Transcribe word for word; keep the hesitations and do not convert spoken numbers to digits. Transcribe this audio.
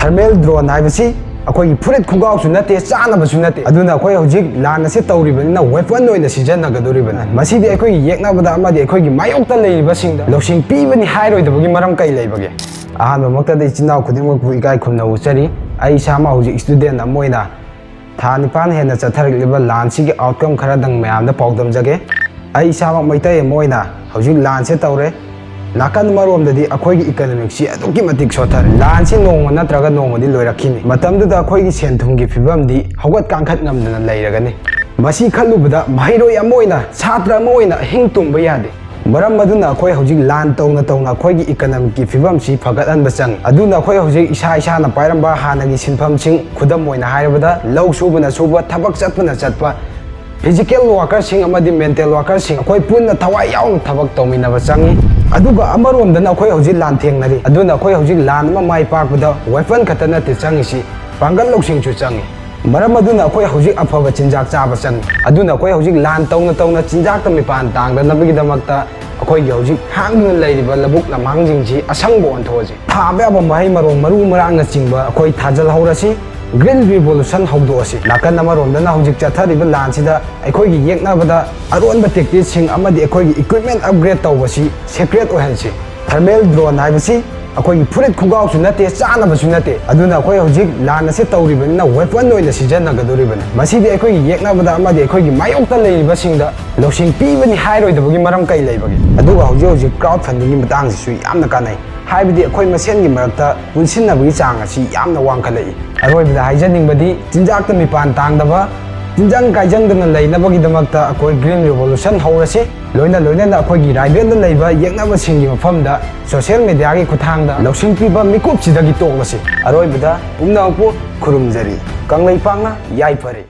Thermal drone ꯍꯥꯏꯕꯁꯤ ꯑꯩꯈꯣꯏꯒꯤ ꯐꯨꯔꯤꯠ ꯈꯣꯡꯒ꯭ꯔꯥꯎꯁꯨ ꯅꯠꯇꯦ, ꯆꯥꯅꯕꯁꯨ ꯅꯠꯇꯦ꯫ ꯑꯗꯨꯅ ꯑꯩꯈꯣꯏ ꯍꯧꯖꯤꯛ ꯂꯥꯟ ꯑꯁꯤ ꯇꯧꯔꯤꯕꯅꯤꯅ weapon ꯑꯣꯏꯅ ꯁꯤꯖꯤꯟꯅꯒꯗꯧꯔꯤꯕꯅꯤ꯫ ꯃꯁꯤꯗꯤ ꯑꯩꯈꯣꯏꯒꯤ ꯌꯦꯛꯅꯕꯗ ꯑꯃꯗꯤ ꯑꯩꯈꯣꯏꯒꯤ ꯃꯥꯌꯣꯛꯇ ꯂꯩꯔꯤꯕꯁꯤꯡꯗ ꯂꯧꯁꯤꯡ ꯄꯤꯕꯅꯤ ꯍꯥꯏꯔꯣꯏꯗꯕꯒꯤ ꯃꯔꯝ ꯀꯩ ꯂꯩꯕꯒꯦ? ꯑꯍꯥꯟꯕꯃꯛꯇꯗ ꯏꯆꯤꯟ ꯏꯅꯥꯎ ꯈꯨꯗꯤꯡꯃꯛꯄꯨ ꯏꯀꯥꯏ ꯈꯨꯝꯅꯕ ꯎꯠꯆꯔꯤ꯫ ꯑꯩ ꯏꯁꯥꯃꯛ ꯍꯧꯖꯤꯛ student ꯑꯃ ꯑꯣꯏꯅ ꯊꯥ ꯅꯤꯄꯥꯟ ꯍꯦꯟꯅ ꯆꯠꯊꯔꯛꯂꯤꯕ ꯂꯥꯟꯁꯤꯒꯤ outcome ꯈꯔꯗꯪ ꯃꯌꯥꯝꯗ ꯄꯥꯎꯗꯝꯖꯒꯦ꯫ ꯑꯩ ꯏꯁꯥꯃꯛ ꯃꯩꯇꯩ ꯑꯃ ꯑꯣꯏꯅ ꯍꯧꯖꯤꯛ ꯂꯥꯟꯁꯦ ꯇꯧꯔꯦ꯫ ꯅꯥꯀꯟ ꯑꯃꯔꯣꯝꯗꯗꯤ ꯑꯩꯈꯣꯏꯒꯤ economic ꯁꯤ ꯑꯗꯨꯛꯀꯤ ꯃꯇꯤꯛ ꯁꯣꯠꯊꯔꯦ꯫ ꯂꯥꯟꯁꯤ ꯅꯣꯡꯃ ꯅꯠꯇ꯭ꯔꯒ ꯅꯣꯡꯃꯗꯤ ꯂꯣꯏꯔꯛꯈꯤꯅꯤ꯫ ꯃꯇꯝꯗꯨꯗ ꯑꯩꯈꯣꯏꯒꯤ ꯁꯦꯟ ꯊꯨꯝꯒꯤ ꯐꯤꯕꯝꯗꯤ ꯍꯧꯒꯠ ꯀꯥꯡꯈꯠ ꯉꯝꯗꯅ ꯂꯩꯔꯒꯅꯤ꯫ ꯃꯁꯤ ꯈꯜꯂꯨꯕꯗ ꯃꯍꯩꯔꯣꯏ ꯑꯃ ꯑꯣꯏꯅ, ꯁꯥꯇ꯭ꯔ ꯑꯃ ꯑꯣꯏꯅ ꯑꯍꯤꯡ ꯇꯨꯝꯕ ꯌꯥꯗꯦ꯫ ꯃꯔꯝ ꯑꯗꯨꯅ ꯑꯩꯈꯣꯏ ꯍꯧꯖꯤꯛ ꯂꯥꯟ ꯇꯧꯅ ꯇꯧꯅ ꯑꯩꯈꯣꯏꯒꯤ economic ꯀꯤ ꯐꯤꯕꯝꯁꯤ ꯐꯒꯠꯍꯟꯕ ꯆꯪꯏ꯫ ꯑꯗꯨꯅ ꯑꯩꯈꯣꯏ ꯍꯧꯖꯤꯛ ꯏꯁꯥ ꯏꯁꯥꯅ ꯄꯥꯏꯔꯝꯕ ꯍꯥꯟꯅꯒꯤ ꯁꯤꯟꯐꯝꯁꯤꯡ, ꯈꯨꯗꯝ ꯑꯣꯏꯅ ꯍꯥꯏꯔꯕꯗ ꯂꯧ ꯁꯨꯕꯅ ꯁꯨꯕ, ꯊꯕꯛ ꯆꯠꯄꯅ ꯆꯠꯄ, physical worker ꯁꯤꯡ ꯑꯃꯗꯤ mental worker ꯁꯤꯡ ꯑꯩꯈꯣꯏ ꯄꯨꯟꯅ ꯊꯋꯥꯏ ꯌꯥꯎꯅ ꯊꯕꯛ ꯇꯧꯃꯤꯟꯅꯕ ꯆꯪꯏ꯫ ꯑꯗꯨꯒ ꯑꯃꯔꯣꯝꯗꯅ ꯑꯩꯈꯣꯏ ꯍꯧꯖꯤꯛ ꯂꯥꯟ ꯊꯦꯡꯅꯔꯤ꯫ ꯑꯗꯨꯅ ꯑꯩꯈꯣꯏ ꯍꯧꯖꯤꯛ ꯂꯥꯟ ꯑꯃ ꯃꯥꯏ ꯄꯥꯛꯄꯗ weapon ꯈꯛꯇ ꯅꯠꯇꯦ ꯆꯪꯉꯤꯁꯤ, ꯄꯥꯡꯒꯜ ꯂꯧꯁꯤꯡꯁꯨ ꯆꯪꯉꯤ꯫ ꯃꯔꯝ ꯑꯗꯨꯅ ꯑꯩꯈꯣꯏ ꯍꯧꯖꯤꯛ ꯑꯐꯕ ꯆꯤꯟꯖꯥꯛ ꯆꯥꯕ ꯆꯪꯉꯤ꯫ ꯑꯗꯨꯅ ꯑꯩꯈꯣꯏ ꯍꯧꯖꯤꯛ ꯂꯥꯟ ꯇꯧꯅ ꯇꯧꯅ ꯆꯤꯟꯖꯥꯛꯇ ꯃꯤꯄꯥꯟ ꯇꯥꯡꯗꯅꯕꯒꯤꯗꯃꯛꯇ ꯑꯩꯈꯣꯏꯒꯤ ꯍꯧꯖꯤꯛ ꯍꯥꯡꯗꯨꯅ ꯂꯩꯔꯤꯕ ꯂꯧꯕꯨꯛ ꯂꯝꯍꯥꯡꯁꯤꯡꯁꯤ ꯑꯁꯪꯕ ꯑꯣꯟꯊꯣꯛꯑꯁꯤ꯫ ꯊꯥꯕ ꯌꯥꯕ ꯃꯍꯩ ꯃꯔꯣꯡ, ꯃꯔꯨ ꯃꯔꯥꯡꯅꯆꯤꯡꯕ ꯑꯩꯈꯣꯏ ꯊꯥꯖꯤꯜꯍꯧꯔꯁꯤ꯫ Green revolution ꯍꯧꯗꯣꯛꯑꯁꯤ꯫ ꯅꯥꯀꯟ ꯑꯃꯔꯣꯝꯗꯅ ꯍꯧꯖꯤꯛ ꯆꯠꯊꯔꯤꯕ ꯂꯥꯟꯁꯤꯗ ꯑꯩꯈꯣꯏꯒꯤ ꯌꯦꯛꯅꯕꯗ ꯑꯔꯣꯟꯕ tactics ꯁꯤꯡ ꯑꯃꯗꯤ ꯑꯩꯈꯣꯏꯒꯤ equipment upgrade ꯇꯧꯕꯁꯤ secret ꯑꯣꯏꯍꯟꯁꯤ꯫ Thermal drone ꯍꯥꯏꯕꯁꯤ ꯑꯩꯈꯣꯏꯒꯤ ꯐꯨꯔꯤꯠ ꯈꯣꯡꯒ꯭ꯔꯥꯎꯁꯨ ꯅꯠꯇꯦ, ꯆꯥꯅꯕꯁꯨ ꯅꯠꯇꯦ꯫ ꯑꯗꯨꯅ ꯑꯩꯈꯣꯏ ꯍꯧꯖꯤꯛ ꯂꯥꯟ ꯑꯁꯤ ꯇꯧꯔꯤꯕꯅꯤꯅ weapon ꯑꯣꯏꯅ ꯁꯤꯖꯤꯟꯅꯒꯗꯧꯔꯤꯕꯅꯤ꯫ ꯃꯁꯤꯗꯤ ꯑꯩꯈꯣꯏꯒꯤ ꯌꯦꯛꯅꯕꯗ ꯑꯃꯗꯤ ꯑꯩꯈꯣꯏꯒꯤ ꯃꯥꯌꯣꯛꯇ ꯂꯩꯔꯤꯕꯁꯤꯡꯗ ꯂꯧꯁꯤꯡ ꯄꯤꯕꯅꯤ ꯍꯥꯏꯔꯣꯏꯗꯕꯒꯤ ꯃꯔꯝ ꯀꯩ ꯂꯩꯕꯒꯦ? ꯑꯗꯨꯒ ꯍꯧꯖꯤꯛ ꯍꯧꯖꯤꯛ crowd funding ꯒꯤ ꯃꯇꯥꯡꯁꯤꯁꯨ ꯌꯥꯝꯅ ꯀꯥꯟꯅꯩ꯫ ꯍꯥꯏꯕꯗꯤ ꯑꯩꯈꯣꯏ ꯃꯁꯦꯟꯒꯤ ꯃꯔꯛꯇ ꯄꯨꯟꯁꯤꯟꯅꯕꯒꯤ ꯆꯥꯡ ꯑꯁꯤ ꯌꯥꯝꯅ ꯋꯥꯡꯈꯠꯂꯛꯏ꯫ ꯑꯔꯣꯏꯕꯗ ꯍꯥꯏꯖꯅꯤꯡꯕꯗꯤ ꯆꯤꯟꯖꯥꯛꯇ ꯃꯤꯄꯥꯟ ꯇꯥꯡꯗꯕ, ꯇꯤꯟꯖꯪ ꯀꯥꯏꯖꯪꯗꯅ ꯂꯩꯅꯕꯒꯤꯗꯃꯛꯇ ꯑꯩꯈꯣꯏ Green Revolution ꯍꯧꯔꯁꯤ꯫ ꯂꯣꯏꯅ ꯂꯣꯏꯅꯅ ꯑꯩꯈꯣꯏꯒꯤ ꯔꯥꯏꯕꯦꯜꯗ ꯂꯩꯕ ꯌꯦꯛꯅꯕꯁꯤꯡꯒꯤ ꯃꯐꯝꯗ social media ꯒꯤ ꯈꯨꯠꯊꯥꯡꯗ ꯂꯧꯁꯤꯡ ꯄꯤꯕ ꯃꯤꯀꯨꯞꯁꯤꯗꯒꯤ ꯇꯣꯛꯂꯁꯤ꯫ ꯑꯔꯣꯏꯕꯗ ꯄꯨꯝꯅꯃꯛꯄꯨ ꯈꯨꯔꯨꯝꯖꯔꯤ꯫ ꯀꯪꯂꯩꯄꯥꯛꯅ ꯌꯥꯏꯐꯔꯦ꯫